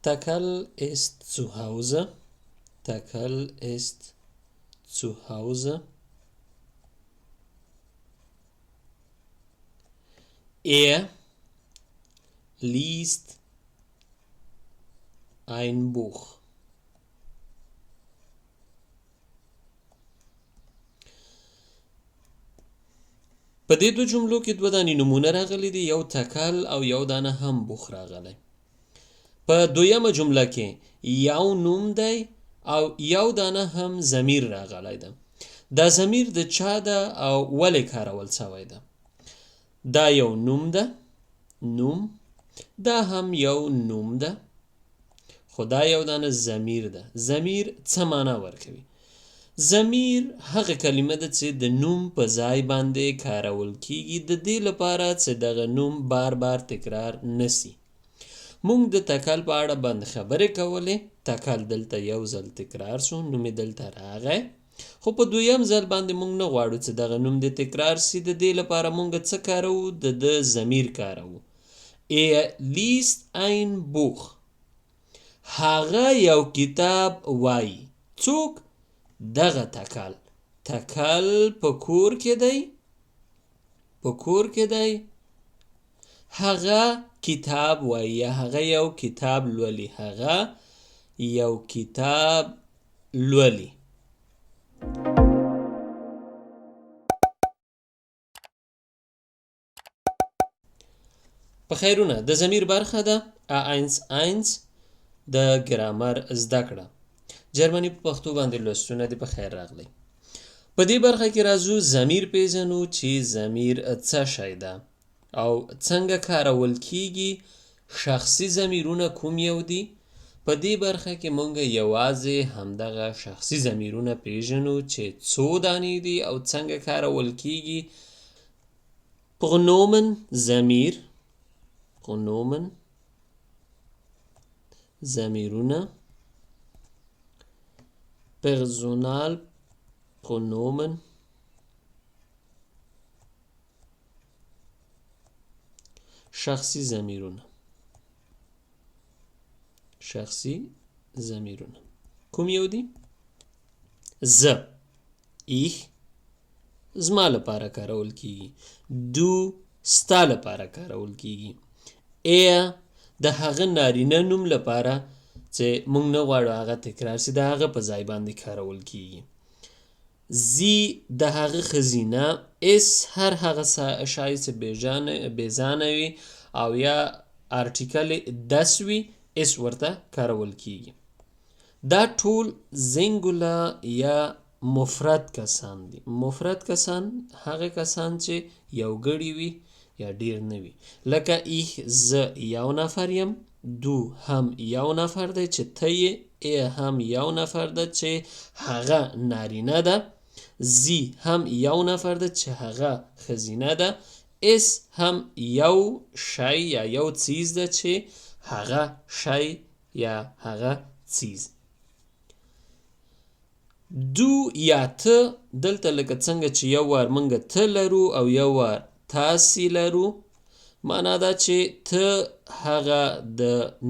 تکل ist zu Hause. تکل ist zu Hause. Er liest ein Buch. په دې دوه جملو کې دوه دانې نومونه راغلي دي، یو تکل او یو دانه هم Buch راغلی. په دویمه جمله کې یو نوم دی او یو دانه هم ضمیر راغلی ده. دا ضمیر د چا ده او ولې کارول سوی ده؟ دا یو نوم ده، نوم، دا هم یو نوم ده، خو دا یو دانه ضمیر ده. ضمیر څه معنا ورکوي؟ ضمیر هغه کلمه ده چې د نوم په ځای باندې کارول کیږي، د دې لپاره چې دغه نوم بار بار تکرار نسی. مونږ د تکل په اړه باندې خبرې کولې، تکل دلته یو ځل تکرار سو، نوم یې دلته راغی، خو په دویم ځل باندې مونږ نه غواړو چې دغه نوم دې تکرار سي. د دې لپاره مونږ څه کاروو؟ د ده ضمیر کاروو. Er liest ein Buch. هغه یو کتاب وایي. څوک؟ دغه تکل. تکل په کور کې دی، په کور کې دی، هغه کتاب وایي یا هغه یو کتاب لولي، هغه یو کتاب لولي. په خیرونه د ضمیر برخه ده A1 1 د ګرامر زده کړه. جرمني په پښتو باندې لوستونه دې په خیر راغلی. په دې برخه کې راځو ضمیر پیژنو چې ضمیر څه شی ده او څنګه کارول کیږي، شخصي ضمیرونه کوم یو دي. په دې برخه کې مونږ یوازې همدغه شخصي ضمیرونه پیژنو چې څو دانې دي او څنګه کارول کیږي. Pronomen ضمیر، Pronomen ضمیرونه، Personalpronomen شخصي ضمیرونه، شخصي ضمیرونه کوم یو دي؟ زه ich زما لپاره کارول کیږي، du ستا لپاره کارول کیږي، er د هغه نارینه نوم لپاره چې موږ نه غواړو هغه تکرار سي د هغه په ځای باندې کارول کیږي، sie د هغه ښځینه، es هر هغه شی چې بېځانه وي او یا Artikel das وي es ورته کارول کیږي. دا ټول Singular یا مفرد کسان دي. مفرد کسان هغه کسان چې یو ګړي وي یا ډیر نه وي، لکه ich زه یو نفر یم، du هم یو نفر دی چې ته یې، er هم یو نفر ده چې هغه نارینه ده، sie هم یو نفر ده چې هغه ښځینه ده، es هم یو شی یا یو څیز ده چې هغه شی یا هغه څیز. du یا ته دلته لکه څنګه چې یو وار موږ ته لرو او یو وار تاسې لرو، معنا دا چې ته هغه د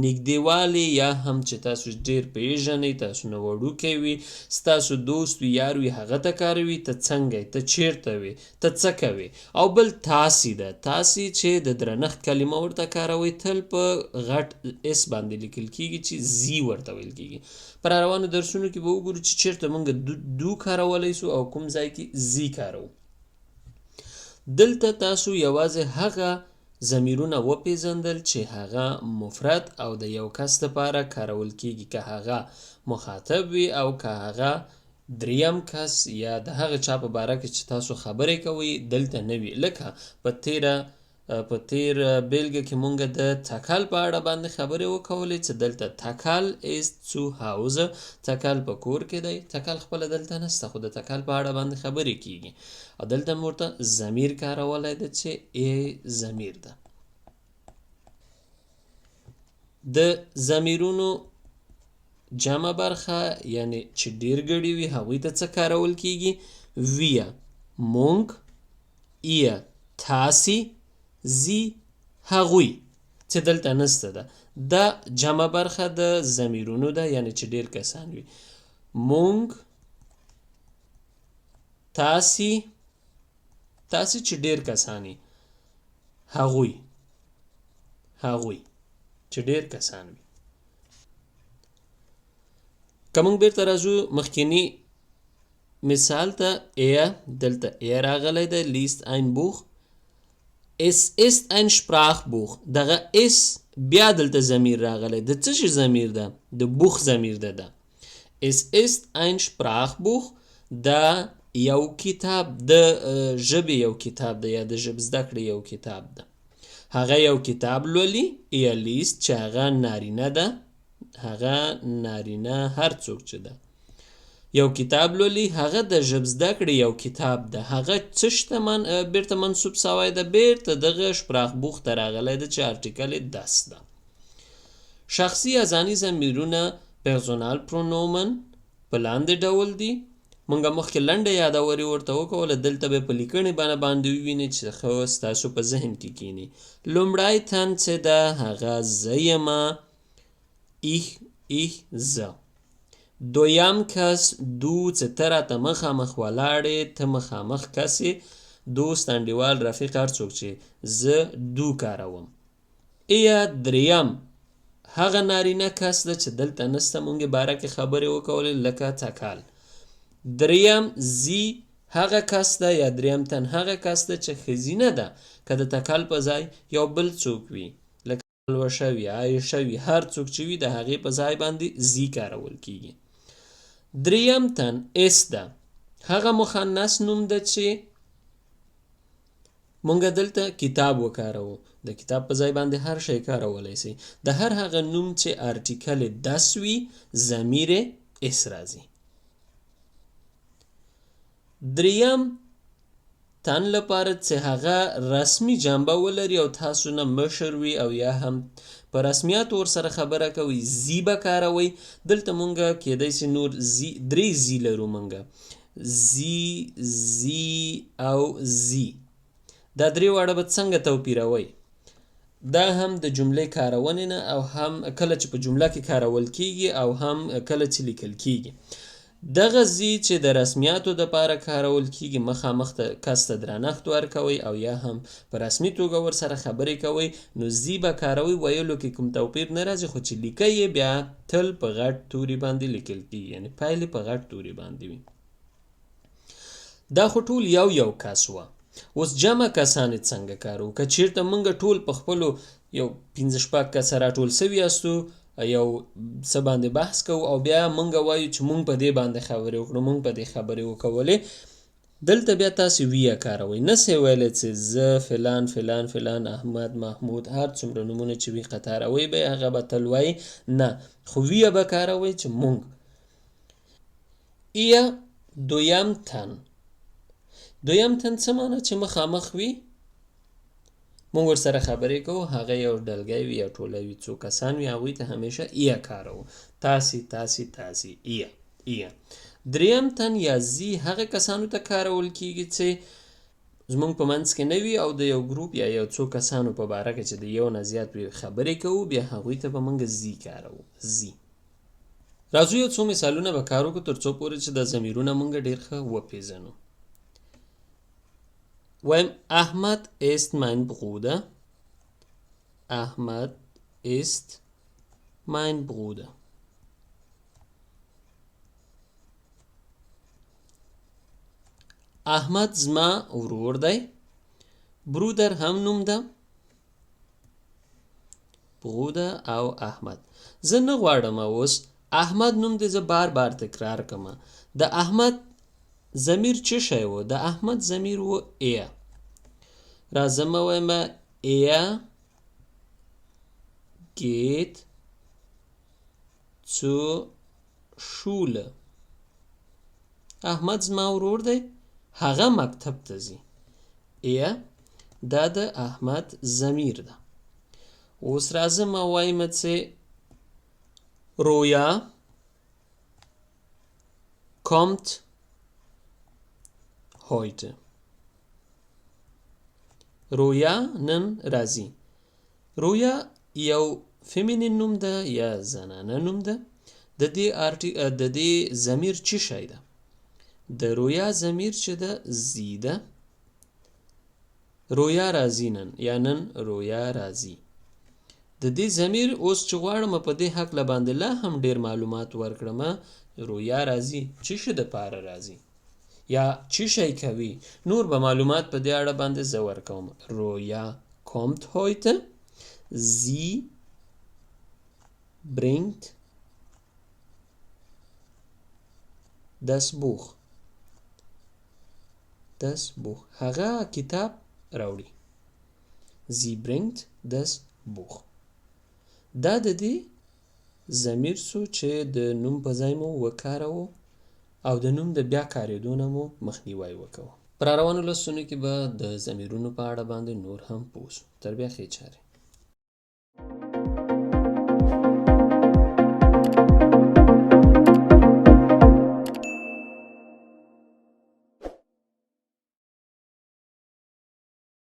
نږدېوالي یا هم چې تاسو ډیر پیژنئ، تاسو نه وړوکی وي، ستاسو دوست وي، یار وي، هغه ته کاروي. ته څنګه یې، ته چیرته وې، ته څه کوې. او بل تاسې ده، تاسې چې د درنښت کلمه ورته کاروئ، تل په غټ S باندې لیکل کیږي چې Sie ورته ویل کیږي. په روانو درسونو کې به وګورو چې چیرته موږ du کارولی سو او کوم ځای کې Sie کاروو. دلته تاسو یوازې هغه ضمیرونه وپیژندل چې هغه مفرد او د یو کس لپاره کارول کیږي، که هغه مخاطب وي او که هغه دریم کس یا د هغه چا په باره کې چې تاسو خبرې کوئ دلته نه وي. لکه په تیر بیلګه کې مونږ د تکل په اړه باندې خبرې وکولې چې دلته تکل ist zu Hause، تکل په کور کې دی، تکل خپله دلته نسته خو د تکل په اړه باندې خبرې کیږي او دلته مو ورته ضمیر کارولی دی چې ای ضمیر ده. د ضمیرونو جمع برخه یعنی چې ډیر ګړي وي هغوی ته څه کارول کیږي؟ wir مونږ، ihr تاسې، sie هغوی. چې دلته نسته ده، دا جمع برخه د ضمیرونو ده، یعنی چې ډیر کسان وي. مونږ، تاسی، تاسی چې ډیر کسان وي، هغوی، هغوی چې ډیر کسان وي. که موږ بیرته راځو مخکینی مثال ته، er، دلته er راغلی دی، liest ein Buch. Es ist ein Sprachbuch. دغه es بیا دلته ضمیر راغلی، د څه شي ضمیر ده؟ د Buch ضمیر ده. ده Es ist ein Sprachbuch، دا یو کتاب د ژبې یو کتاب ده یا د ژب زده کړې یو کتاب ده. هغه یو کتاب لولي، er liest، چې هغه نارینه ده، هغه نارینه هر څوک چې ده یو کتاب لولي، هغه د ژب زده کړې یو کتاب ده. هغه څه شته بیرته منسوب سوی ده، بیرته دغه Sprachbuch ته راغلی ده چې Artikel یې das ده. شخصي یا ځاني ضمیرونه Personalpronomen په لاندې ډول دي. مونږ مخکې لنډه یادوري ورته وکوله، دلته به په لیکنې باندې ووینئ چې ښه ستاسو په ذهن کې کینی. لومړی تن چې ده هغه زه یمه، ich، ich، زه. دویم کس du چې ته راته مخامخ ولاړ یې، ته مخامخ کس یې، دوست، انډیوال، رفیق، هر څوک چې، زه du کاروم. یا دریم هغه نارینه کس ده چې دلته نسته، مونږ یې باره کې خبرې وکولې لکه تکل. دریم sie هغه کس ده یا دریم تن هغه کس ده چې ښځینه ده، که د تکل په ځای یو بل څوک وي لکه پلوشه وي، عایشه وي، هر څوک چې وي د هغې په ځای باندې sie کارول کیږي. دریم تن es ده، هغه مخنث نوم ده چې مونږ دلته کتاب وکاروو، د کتاب په ځای باندې هر شی کارولی سي. د هر هغه نوم چې Artikel das وي ضمیر es راځي. دریم تن لپاره چې هغه رسمي جنبه ولري او تاسو نه مشر وي او یا هم په رسمیاتو ورسره خبره کوئ، Sie به کاروئ. دلته مونږ کیدای سي نور Sie، درې Sie لرو مونږ، Sie، Sie او Sie. دا درې واړه به څنګه توپیروئ؟ دا هم د جملې کارونې نه او هم کله چې په جمله کې کارول کیږي او هم کله چې لیکل کیږي. دغه Sie چې د رسمیاتو دپاره کارول کیږي، مخامخ کس ته درنښت ورکوئ او یا هم په رسمي توګه ورسره خبرې کوئ، نو Sie به کاروئ. ویلو کې کوم توپیر نه راځي، خو چې لیکئ یې بیا تل په غټ توري باندې لیکل کیږي، یعنې پیل یې په غټ توري باندې وي. دا خو ټول یو یو کس وه. اوس جمع کسان یې څنګه کارو؟ که چیرته موږ ټول په خپلو یو پنځه شپږ کسه راټول سوي یاستو، یو څه باندې بحث کوو او بیا موږ وایو چې موږ په دې باندې خبرې وکړو، موږ په دې خبرې وکولې، دلته بیا تاسې wir کاروئ. نه سئ ویلی چې زه فلان فلان فلان احمد محمود هر څومره نومونه چې وي قطاروئ به یې، هغه به تل وایي نه، خو wir به کاروئ چې موږ. ihr دویم تن، دویم تن څه معنا؟ چې مخامخ وي، موږ ورسره خبرې کوو، هغه یو ډلګی وي یا ټولی وي، څو کسان وي، هغوی ته همیشه ihr کاروو. تاسې، تاسې، تاسې، ihr، ihr. دریم تن یا Sie هغه کسانو ته کارول کیږي چې زموږ په منځ کې نه وي او د یو ګروپ یا یو څو کسانو په باره کې چې د یو نه زیات وي خبرې کوو، بیا هغوی ته به موږ Sie کاروو، Sie. راځو یو څو مثالونه به کار وکړو تر څو پورې چې دا ضمیرونه موږ ډېر ښه وپېژنو. وایم احمد ist mein Bruder. احمد ist mein Bruder. احمد زما ورور دی. Bruder هم نوم ده، Bruder او احمد. زه نه غواړم اوس احمد نوم دې زه بار بار تکرار کړم. د احمد ضمیر څه شی و؟ د احمد ضمیر و er. راځم وایم er geht zur Schule. احمد زما ورور دی، هغه مکتب ته ځي. er دا د احمد ضمیر ده. اوس راځم او وایم چې رویا kommt heute. رویا نن راځي. رویا یو Feminin نوم ده یا زنانه نوم ده. د دې آرټي د دې ضمیر چی شی ده؟ د رویا ضمیر چې ده sie ده. رویا راځي نن یا نن رویا راځي. د دې ضمیر اوس چې غواړم په دې هکله باندې لا هم ډیر معلومات ورکړم، رویا راځي چی شي د پاره راځي یا چی شی کوي، نور به معلومات په دې اړه باندې زه ورکوم. رویا kommt heute، sie bringt das Buch. Das Buch هغه کتاب راوړي. Sie bringt das Buch. دا د دې ضمیر سو چې د نوم په ځای مو وکاروو او د نوم د بیا کارېدو نه مو مخنیوی وکړو. په راروانو لوستونو کې به د ضمیرونو په اړه باندې نور هم پوه سو. تر بیا ښې چارې.